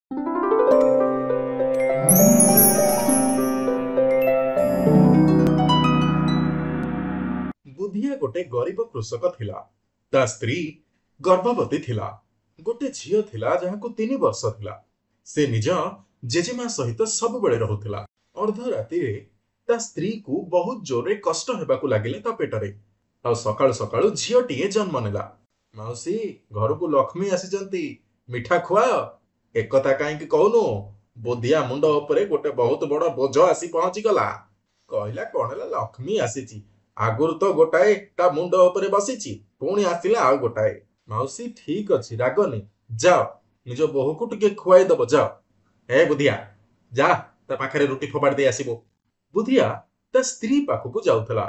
ବୁଧିଆ ଗୋଟେ ଗରିବ କୃଷକ ଥିଲା। ତା ସ୍ତ୍ରୀ ଗର୍ଭବତୀ ଥିଲା। ଗୋଟେ ଝିଅ ଥିଲା ଯାହାକୁ 3 ବର୍ଷ ଥିଲା। ସେ ନିଜ ଜେଜେମା ସହିତ ସବୁବେଳେ ରହୁଥିଲା। ଅର୍ଦ୍ଧ ରାତିରେ ତା ସ୍ତ୍ରୀକୁ ବହୁତ ଜୋରରେ କଷ୍ଟ ହେବାକୁ ଲାଗିଲା ତା ପେଟରେ, ଆଉ ସକାଳୁ ସକାଳୁ ଝିଅଟିଏ ଜନ୍ମ ନେଲା। ମାଉସୀ, ଘରକୁ ଲକ୍ଷ୍ମୀ ଆସିଛନ୍ତି, ମିଠା ଖୁଆଅ। ଏକଥା କାହିଁକି କହୁନୁ? ବୁଧିଆ ମୁଣ୍ଡ ଉପରେ ଗୋଟେ ବହୁତ ବଡ ବୋଝ ଆସି ପହଞ୍ଚିଗଲା। କହିଲା କଣ ହେଲା, ଲକ୍ଷ୍ମୀ ଆସିଛି। ଆଗରୁ ତ ଗୋଟାଏ ତା ମୁଣ୍ଡ ଉପରେ ବସିଛି, ପୁଣି ଆସିଲା ଆଉ ଗୋଟାଏ। ମାଉସୀ ଠିକ ଅଛି, ରାଗନି, ଯାଅ ନିଜ ବୋହୂକୁ ଟିକେ ଖୁଆଇ ଦବ, ଯାଅ। ଏ ବୁଧିଆ, ଯା ତା ପାଖରେ ରୁଟି ଫୋପାଡ଼ି ଦେଇ ଆସିବୁ। ବୁଧିଆ ତା ସ୍ତ୍ରୀ ପାଖକୁ ଯାଉଥିଲା।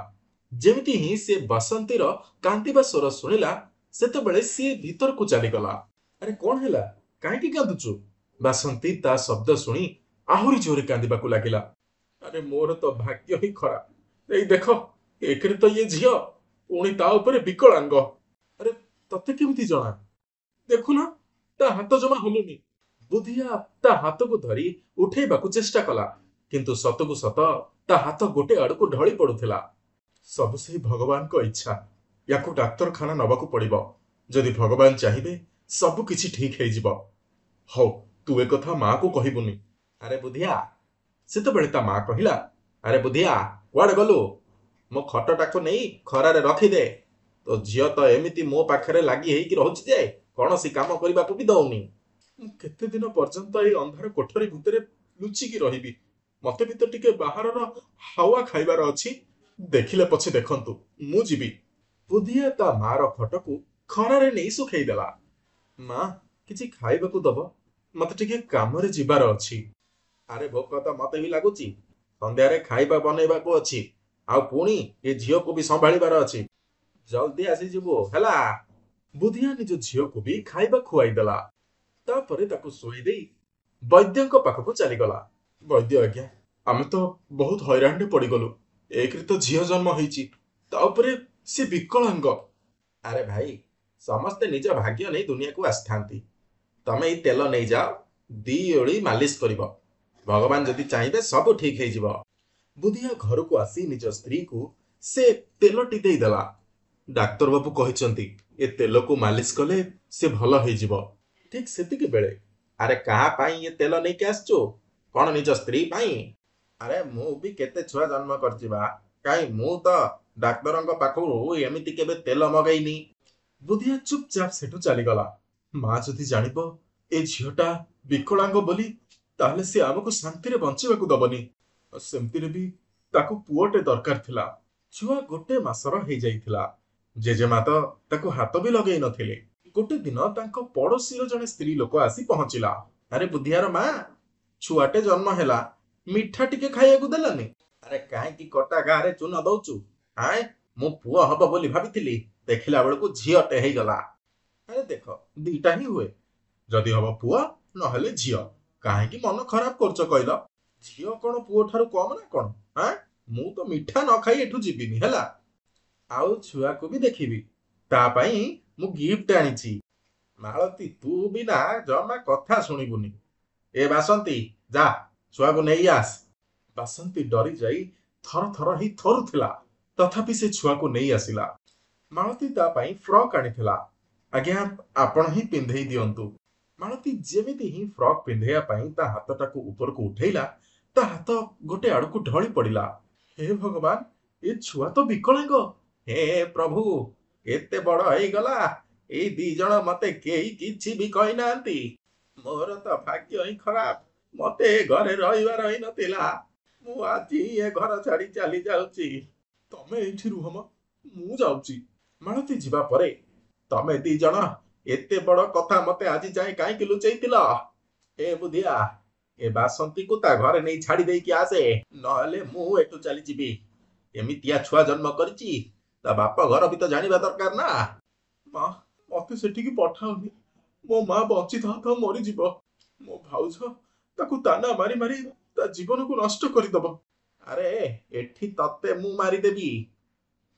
ଯେମିତି ହିଁ ସେ ବାସନ୍ତୀର କାନ୍ଦିବା ସ୍ୱର ଶୁଣିଲା, ସେତେବେଳେ ସିଏ ଭିତରକୁ ଚାଲିଗଲା। ଆରେ କଣ ହେଲା, କାହିଁକି କାନ୍ଦୁଛୁ? ବାସନ୍ତୀ ତା ଶବ୍ଦ ଶୁଣି ଆହୁରି ଜୋରେ କାନ୍ଦିବାକୁ ଲାଗିଲା। ଆରେ ମୋର ତ ଭାଗ୍ୟ ହିଁ ଖରାପ। ଏଇ ଦେଖ, ଏକରେ ତ ଇଏ ଝିଅ, ପୁଣି ତା ଉପରେ ବିକଳାଙ୍ଗ। ଆରେ ତତେ କେମିତି ଜଣା? ଦେଖୁନ ତା ହାତ ଜମା ହଲୁନି। ବୁଧିଆ ତା ହାତକୁ ଧରି ଉଠେଇବାକୁ ଚେଷ୍ଟା କଲା, କିନ୍ତୁ ସତକୁ ସତ ତା ହାତ ଗୋଟେ ଆଡକୁ ଢଳି ପଡୁଥିଲା। ସବୁ ସେଇ ଭଗବାନଙ୍କ ଇଚ୍ଛା। ୟାକୁ ଡାକ୍ତରଖାନା ନବାକୁ ପଡିବ। ଯଦି ଭଗବାନ ଚାହିଁବେ ସବୁ କିଛି ଠିକ ହେଇଯିବ। ହଉ, ତୁ ଏକଥା ମାକୁ କହିବୁନି। ଆରେ ବୁଧିଆ, ସେତେବେଳେ ତା ମା କହିଲା, ଆରେ ବୁଧିଆ କୁଆଡେ ଗଲୁ? ମୋ ଖଟଟାକୁ ନେଇ ଖରାରେ ରଖିଦେ। ତୋ ଝିଅ ତ ଏମିତି ମୋ ପାଖରେ ଲାଗି ହେଇକି ରହୁଛି ଯେ କୌଣସି କାମ କରିବାକୁ ବି ଦଉନି। ମୁଁ କେତେ ଦିନ ପର୍ଯ୍ୟନ୍ତ ଏଇ ଅନ୍ଧାର କୋଠରୀ ଭିତରେ ଲୁଚିକି ରହିବି? ମତେ ବି ତ ଟିକେ ବାହାରର ହାୱା ଖାଇବାର ଅଛି। ଦେଖିଲେ ପଛେ ଦେଖନ୍ତୁ, ମୁଁ ଯିବି। ବୁଧିଆ ତା ମାର ଖଟକୁ ଖରାରେ ନେଇ ଶୁଖେଇଦେଲା। ମା, କିଛି ଖାଇବାକୁ ଦବ? ମତେ ଟିକେ କାମରେ ଯିବାର ଅଛି। ଆରେ ଭୋକ ତ ମତେ ବି ଲାଗୁଛି। ସନ୍ଧ୍ୟାରେ ଖାଇବା ବନେଇବାକୁ ଅଛି, ଆଉ ପୁଣି ଏ ଝିଅକୁ ବି ସମ୍ଭାଳିବାର ଅଛି। ଜଲ୍ଦି ଆସିଯିବୁ ହେଲା। ବୁଧିଆ ନିଜ ଝିଅକୁ ବି ଖାଇବା ଖୁଆଇଦେଲା। ତାପରେ ତାକୁ ଶୋଇ ଦେଇ ବୈଦ୍ୟଙ୍କ ପାଖକୁ ଚାଲିଗଲା। ବୈଦ୍ୟ ଆଜ୍ଞା, ଆମେ ତ ବହୁତ ହଇରାଣରେ ପଡିଗଲୁ। ଏକରେ ତ ଝିଅ ଜନ୍ମ ହେଇଛି, ତା ଉପରେ ସେ ବିକଳାଙ୍ଗ। ଆରେ ଭାଇ, ସମସ୍ତେ ନିଜ ଭାଗ୍ୟ ନେଇ ଦୁନିଆକୁ ଆସିଥାନ୍ତି। ତମେ ଏଇ ତେଲ ନେଇଯାଅ, 2 ଓଳି ମାଲିସ କରିବ। ଭଗବାନ ଯଦି ଚାହିଁବେ ସବୁ ଠିକ ହେଇଯିବ। ବୁଧିଆ ଘରକୁ ଆସି ନିଜ ସ୍ତ୍ରୀକୁ ସେ ତେଲଟି ଦେଇଦେଲା। ଡାକ୍ତର ବାବୁ କହିଛନ୍ତି ଏ ତେଲକୁ ମାଲିସ କଲେ ସେ ଭଲ ହେଇଯିବ। ଠିକ ସେତିକି ବେଳେ, ଆରେ କାହା ପାଇଁ ଏ ତେଲ ନେଇକି ଆସିଛୁ? କଣ ନିଜ ସ୍ତ୍ରୀ ପାଇଁ? ଆରେ ମୁଁ ବି କେତେ ଛୁଆ ଜନ୍ମ କରିଛି ବା, କାଇଁ ମୁଁ ତ ଡାକ୍ତରଙ୍କ ପାଖରୁ ଏମିତି କେବେ ତେଲ ମଗେଇନି। ବୁଧିଆ ଚୁପଚାପ ସେଠୁ ଚାଲିଗଲା। ମା ଯଦି ଜାଣିବ ଏ ଝିଅଟା ବିକଳାଙ୍ଗ ବୋଲି, ତାହେଲେ ସେ ଆମକୁ ଶାନ୍ତିରେ ବଞ୍ଚିବାକୁ ଦବନି। ସେମିତିରେ ବି ତାକୁ ପୁଅଟେ ଦରକାର ଥିଲା। ଛୁଆ 1 ମାସର ହେଇଯାଇଥିଲା। ଜେଜେମା ତ ତାକୁ ହାତ ବି ଲଗେଇ ନଥିଲେ। ଗୋଟେ ଦିନ ତାଙ୍କ ପଡୋଶୀର ଜଣେ ସ୍ତ୍ରୀ ଲୋକ ଆସି ପହଞ୍ଚିଲା। ଆରେ ବୁଧିଆର ମା, ଛୁଆଟେ ଜନ୍ମ ହେଲା, ମିଠା ଟିକେ ଖାଇବାକୁ ଦେଲାନି। ଆରେ କାହିଁକି କଟା ଗାଁରେ ଚୂନ ଦଉଛୁ? ଆଏ ମୁଁ ପୁଅ ହବ ବୋଲି ଭାବିଥିଲି, ଦେଖିଲା ବେଳକୁ ଝିଅଟେ ହେଇଗଲା। ଆରେ ଦେଖ, ଦିଟା ହିଁ ହୁଏ, ଯଦି ହବ ପୁଅ ନହେଲେ ଝିଅ। କାହିଁକି ମନ ଖରାପ କରୁଛ କହିଲ? ଝିଅ କଣ ପୁଅ ଠାରୁ କମ ନା କଣ? ଆଁ ମୁଁ ତ ମିଠା ନ ଖାଇ ଏଠୁ ଯିବିନି ହେଲା। ଆଉ ଛୁଆକୁ ବି ଦେଖିବି, ତା ପାଇଁ ମୁଁ ଗିଫ୍ଟ ଆଣିଛି। ମାଳତୀ, ତୁ ବି ନା ଜମା କଥା ଶୁଣିବୁନି। ଏ ବାସନ୍ତୀ, ଯା ଛୁଆକୁ ନେଇ ଆସ। ବାସନ୍ତୀ ଡରି ଯାଇ ଥର ଥର ହେଇ ଥରୁଥିଲା, ତଥାପି ସେ ଛୁଆକୁ ନେଇ ଆସିଲା। ମାଳତୀ ତା ପାଇଁ ଫ୍ରକ୍ ଆଣିଥିଲା। ଆଜ୍ଞା ଆପଣ ହିଁ ପିନ୍ଧେଇ ଦିଅନ୍ତୁ। ମାଳତୀ ଯେମିତି ହିଁ ଫ୍ରକ୍ ପିନ୍ଧେଇବା ପାଇଁ ତା ହାତଟାକୁ ଉପରକୁ ଉଠେଇଲା, ତା ହାତ ଗୋଟେ ଆଡକୁ ଢଳି ପଡିଲା। ହେ ଭଗବାନ, ଏ ଛୁଆ ତ ବିକଳାଙ୍ଗ। ହେ ପ୍ରଭୁ, ଏତେ ବଡ ହେଇଗଲା, ଏଇ 2 ଜଣ ମତେ କେହି କିଛି ବି କହିନାହାନ୍ତି। ମୋର ତ ଭାଗ୍ୟ ହିଁ ଖରାପ, ମତେ ଏ ଘରେ ରହିବାର ହିଁ ନଥିଲା। ମୁଁ ଆଜି ଏ ଘର ଛାଡି ଚାଲି ଯାଉଛି। ତମେ ଏଇଠି ରୁହ ମ, ମୁଁ ଯାଉଛି। ମାଳତୀ ଯିବା ପରେ, ତମେ 2 ଜଣ ଏତେ ବଡ କଥା ମତେ ଆଜି ଯାଏଁ କାହିଁକି ଲୁଚେଇଥିଲ? ଏ ବୁଧିଆ, ଏ ବାସନ୍ତୀକୁ ତା ଘରେ ନେଇ ଛାଡି ଦେଇକି ଆସେ, ନହେଲେ ମୁଁ ଏଠୁ ଚାଲିଯିବି। ଏମିତିଆ ଛୁଆ ଜନ୍ମ କରିଛି, ତା ବାପ ଘର ବି ତ ଜାଣିବା ଦରକାର ନା। ମା, ମତେ ସେଠିକି ପଠାଅନି। ମୋ ମା ବଞ୍ଚିଥାଉ ଥାଉ ମରିଯିବ। ମୋ ଭାଉଜ ତାକୁ ତାନା ମାରି ମାରି ତା ଜୀବନକୁ ନଷ୍ଟ କରିଦବ। ଆରେ ଏଠି ତତେ ମୁଁ ମାରିଦେବି।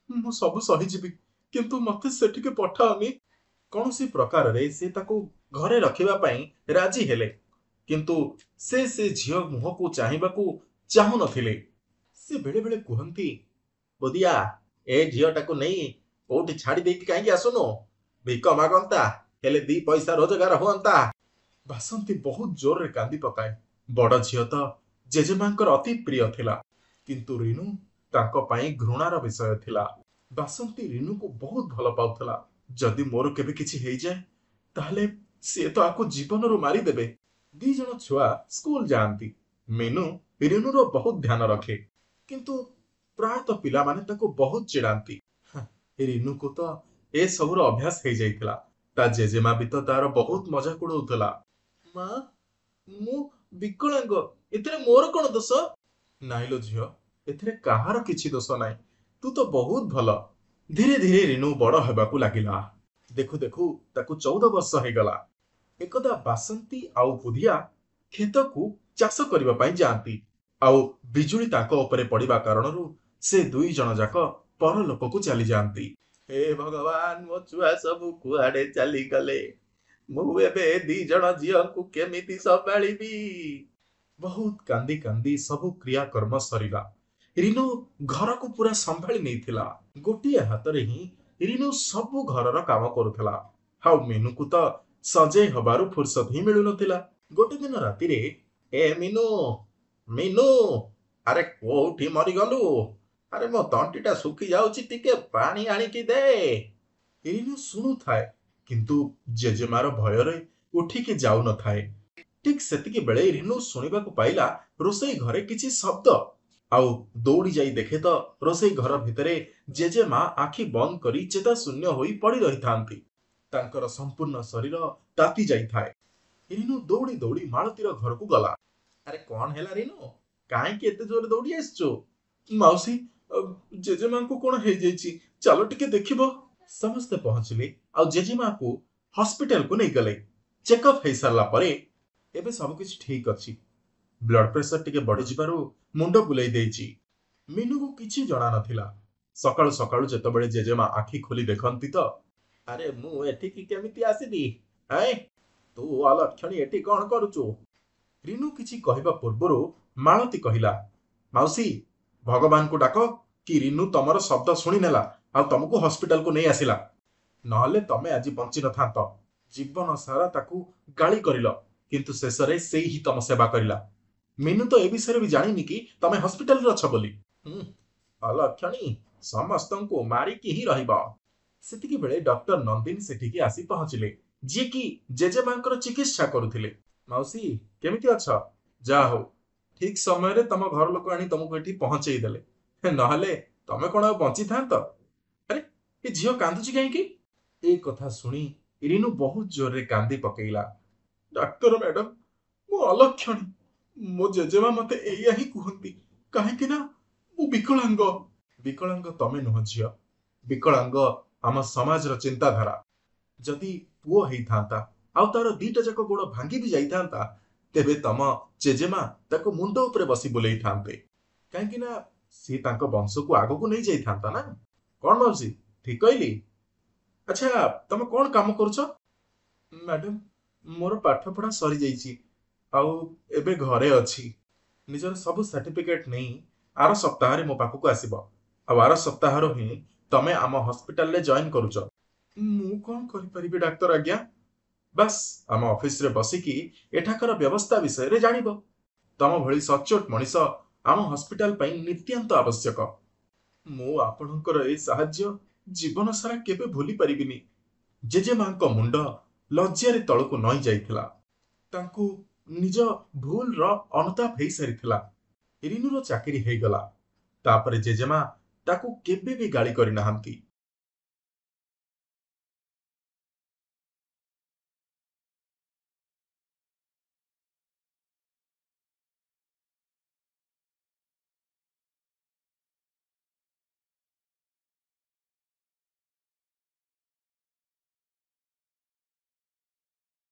ମୁଁ ସବୁ ସହିଯିବି, କିନ୍ତୁ ମତେ ସେଠିକି ପଠାଅନି। କୌଣସି ପ୍ରକାରରେ ସେ ତାକୁ ଘରେ ରଖିବା ପାଇଁ ରାଜି ହେଲେ, କିନ୍ତୁ ସେ ସେ ଝିଅ ମୁହଁକୁ ଚାହିଁବାକୁ ଚାହୁଁନଥିଲେ। ସେ ବେଳେ ବେଳେ କୁହନ୍ତି, ବୁଦିଆ, ଏ ଝିଅଟାକୁ ନେଇ କୋଉଠି ଛାଡ଼ି ଦେଇକି କାହିଁକି ଆସୁନୁ? ଭିକ ମାଗନ୍ତା, ହେଲେ ଦି ପଇସା ରୋଜଗାର ହୁଅନ୍ତା। ବାସନ୍ତୀ ବହୁତ ଜୋରରେ କାନ୍ଦି ପକାଏ। ବଡ଼ ଝିଅ ତ ଜେଜେମାଙ୍କର ଅତି ପ୍ରିୟ ଥିଲା, କିନ୍ତୁ ରିନୁ ତାଙ୍କ ପାଇଁ ଘୃଣାର ବିଷୟ ଥିଲା। ବାସନ୍ତୀ ରିନୁକୁ ବହୁତ ଭଲ ପାଉଥିଲା। ଯଦି ମୋର କେବେ କିଛି ହେଇଯାଏ, ତାହେଲେ ସିଏ ତ ଆକୁ ଜୀବନରୁ ମାରିଦେବେ। ଦି ଜଣ ଛୁଆ ସ୍କୁଲ ଯାଆନ୍ତି। ମିନୁ ରିନୁର ବହୁତ ଧ୍ୟାନ ରଖେ, କିନ୍ତୁ ପ୍ରାୟତଃ ପିଲାମାନେ ତାକୁ ବହୁତ ଚିଡାନ୍ତି। ରିନୁକୁ ତ ଏସବୁର ଅଭ୍ୟାସ ହେଇଯାଇଥିଲା। ତା ଜେଜେମା ବି ତ ତାର ବହୁତ ମଜାକ ଉଡଉଥିଲା। ମା, ମୁଁ ବିକଳାଙ୍ଗ, ଏଥିରେ ମୋର କଣ ଦୋଷ? ନାଇଁ ଲୋ ଝିଅ, ଏଥିରେ କାହାର କିଛି ଦୋଷ ନାହିଁ। ତୁ ତ ବହୁତ ଭଲ। ଧୀରେ ଧୀରେ ରିନୁ ବଡ ହେବାକୁ ଲାଗିଲା। ଦେଖୁ ଦେଖୁ ତାକୁ 14 ବର୍ଷ ହେଇଗଲା। ଏକଦା ବାସନ୍ତୀ ଆଉ ବୁଧିଆ କ୍ଷେତକୁ ଚାଷ କରିବା ପାଇଁ ଯାଆନ୍ତି, ଆଉ ବିଜୁଳି ତାଙ୍କ ଉପରେ ପଡିବା କାରଣରୁ ସେ ଦୁଇ ଜଣ ଯାକ ପରଲୋକକୁ ଚାଲିଯାଆନ୍ତି। ହେ ଭଗବାନ, ମୋ ଛୁଆ ସବୁ କୁଆଡେ ଚାଲିଗଲେ? ମୁଁ ଏବେ ଦି ଜଣ ଝିଅଙ୍କୁ କେମିତି ସମ୍ଭାଳିବି? ବହୁତ କାନ୍ଦି କାନ୍ଦି ସବୁ କ୍ରିୟାକର୍ମ ସରିଲା। ରିନୁ ଘରକୁ ପୁରା ସମ୍ଭାଳି ନେଇଥିଲା। ଗୋଟିଏ ହାତରେ ହିଁ ରିନୁ ସବୁ ଘରର କାମ କରୁଥିଲା, ଆଉ ମିନୁକୁ ତ ସଜେଇ ହବାରୁ ଫୁର୍ସତ ହିଁ ମିଳୁନଥିଲା। ଗୋଟେ ଦିନ ରାତିରେ, ଏ ମିନୁ, ମିନୁ, ଆରେ କୋଉଠି ମରିଗଲୁ? ଆରେ ମୋ ତଣ୍ଟିଟା ଶୁଖି ଯାଉଛି, ଟିକେ ପାଣି ଆଣିକି ଦେ। ରିନୁ ଶୁଣୁଥାଏ, କିନ୍ତୁ ଜେଜେମାର ଭୟରେ ଉଠିକି ଯାଉନଥାଏ। ଠିକ ସେତିକି ବେଳେ ରିନୁ ଶୁଣିବାକୁ ପାଇଲା ରୋଷେଇ ଘରେ କିଛି ଶବ୍ଦ, ଆଉ ଦୌଡ଼ି ଯାଇ ଦେଖେ ତ ରୋଷେଇ ଘର ଭିତରେ ଜେଜେମା ଆଖି ବନ୍ଦ କରି ଚେତାଶୂନ୍ୟ ହୋଇ ପଡି ରହିଥାନ୍ତି। ତାଙ୍କର ସମ୍ପୂର୍ଣ୍ଣ ଶରୀର ତାତି ଯାଇଥାଏ। ରିନୁ ଦୌଡ଼ି ଦୌଡ଼ି ମାଳତୀର ଘରକୁ ଗଲା। ଆରେ କଣ ହେଲା ରିନୁ, କାହିଁକି ଏତେ ଜୋରେ ଦୌଡ଼ି ଆସିଛୁ? ମାଉସୀ, ଜେଜେମାଙ୍କୁ କଣ ହେଇଯାଇଛି, ଚାଲ ଟିକେ ଦେଖିବ। ସମସ୍ତେ ପହଞ୍ଚିଲେ ଆଉ ଜେଜେମାକୁ ହସ୍ପିଟାଲକୁ ନେଇଗଲେ। ଚେକଅପ୍ ହେଇସାରିଲା ପରେ ଏବେ ସବୁକିଛି ଠିକ ଅଛି, ବ୍ଲଡ ପ୍ରେସର ଟିକେ ବଢିଯିବାରୁ ମୁଣ୍ଡ ବୁଲେଇ ଦେଇଛି। ମିନୁକୁ କିଛି ଜଣା ନଥିଲା। ସକାଳୁ ସକାଳୁ ଯେତେବେଳେ ଜେଜେମା ଆଖି ଖୋଲି ଦେଖନ୍ତି ତ, ଆରେ ମୁଁ ଏଠିକି କେମିତି ଆସିଲି? ଏଁ, ତୁ ଅଲକ୍ଷଣୀ ଏଠି କଣ କରୁଛୁ? ରିନୁ କିଛି କହିବା ପୂର୍ବରୁ ମାଳତୀ କହିଲା, ମାଉସୀ, ଭଗବାନଙ୍କୁ ଡାକ କି ରିନୁ ତମର ଶବ୍ଦ ଶୁଣିନେଲା ଆଉ ତମକୁ ହସ୍ପିଟାଲକୁ ନେଇ ଆସିଲା, ନହେଲେ ତମେ ଆଜି ବଞ୍ଚି ନଥାନ୍ତ। ଜୀବନ ସାରା ତାକୁ ଗାଳି କରିଲ, କିନ୍ତୁ ଶେଷରେ ସେଇ ହିଁ ତମ ସେବା କରିଲା। ମିନୁ ତ ଏ ବିଷୟରେ ବି ଜାଣିନି କି ତମେ ହସ୍ପିଟାଲରେ ଅଛ ବୋଲି। ଅଲକ୍ଷଣୀ ସମସ୍ତଙ୍କୁ ମାରିକି ହିଁ ରହିବ। ସେତିକି ବେଳେ ଡକ୍ଟର ନନ୍ଦିନୀ ସେଠିକି ଆସି ପହଞ୍ଚିଲେ, ଯିଏକି ଜେଜେମାଙ୍କର ଚିକିତ୍ସା କରୁଥିଲେ। ମାଉସୀ, କେମିତି ଅଛ? ଯାହା ହଉ, ଠିକ ସମୟରେ ତମ ଘର ଲୋକ ଆଣି ତମକୁ ଏଠି ପହଞ୍ଚେଇ ଦେଲେ, ନହେଲେ ତମେ କଣ ଆଉ ବଞ୍ଚିଥାନ୍ତ? ଆରେ ଏ ଝିଅ କାନ୍ଦୁଛି କାହିଁକି? ଏ କଥା ଶୁଣି ରିନୁ ବହୁତ ଜୋରରେ କାନ୍ଦି ପକେଇଲା। ଡାକ୍ତର ମ୍ୟାଡମ, ମୁଁ ଅଲକ୍ଷଣୀ। ମୋ ଜେଜେମା ମତେ ଏଇଆ ହିଁ କୁହନ୍ତି, କାହିଁକି ନା ମୁଁ ବିକଳାଙ୍ଗ। ବିକଳାଙ୍ଗ ତମେ ନୁହଁ ଝିଅ, ବିକଳାଙ୍ଗ ଆମ ସମାଜର ଚିନ୍ତାଧାରା। ଯଦି ପୁଅ ହେଇଥାନ୍ତା ଆଉ ତାର ଦିଟା ଯାକ ଗୋଡ ଭାଙ୍ଗି ବି ଯାଇଥାନ୍ତା, ତେବେ ତମ ଜେଜେମା ତାକୁ ମୁଣ୍ଡ ଉପରେ ବସି ବୁଲେଇଥାନ୍ତେ, କାହିଁକି ନା ସିଏ ତାଙ୍କ ବଂଶକୁ ଆଗକୁ ନେଇ ଯାଇଥାନ୍ତା ନା କଣ? ମାଉସୀ, ଠିକ କହିଲି? ଆଚ୍ଛା, ତମେ କଣ କାମ କରୁଛ? ମ୍ୟାଡମ, ମୋର ପାଠପଢା ସରିଯାଇଛି ଆଉ ଏବେ ଘରେ ଅଛି। ନିଜର ସବୁ ସାର୍ଟିଫିକେଟ ନେଇ ଆର ସପ୍ତାହରେ ମୋ ପାଖକୁ ଆସିବ, ଆଉ ଆର ସପ୍ତାହରୁ ହିଁ ତମେ ଆମ ହସ୍ପିଟାଲରେ ଜଏନ୍ କରୁଛ। ମୁଁ କଣ କରିପାରିବି ଡାକ୍ତର ଆଜ୍ଞା? ବାସ୍, ଆମ ଅଫିସରେ ବସିକି ଏଠାକାର ବ୍ୟବସ୍ଥା ବିଷୟରେ ଜାଣିବ। ତମ ଭଳି ସଚ୍ଚୋଟ ମଣିଷ ଆମ ହସ୍ପିଟାଲ ପାଇଁ ନିତ୍ୟାନ୍ତ ଆବଶ୍ୟକ। ମୁଁ ଆପଣଙ୍କର ଏ ସାହାଯ୍ୟ ଜୀବନ ସାରା କେବେ ଭୁଲି ପାରିବିନି। ଜେଜେମାଙ୍କ ମୁଣ୍ଡ ଲଜ୍ଜାରେ ତଳକୁ ନଇଁ ଯାଇଥିଲା। ତାଙ୍କୁ ନିଜ ଭୁଲର ଅନୁତାପ ହେଇସାରିଥିଲା। ରିନୁର ଚାକିରି ହେଇଗଲା। ତାପରେ ଜେଜେମା ତାକୁ କେବେ ବି ଗାଳି କରିନାହାନ୍ତି।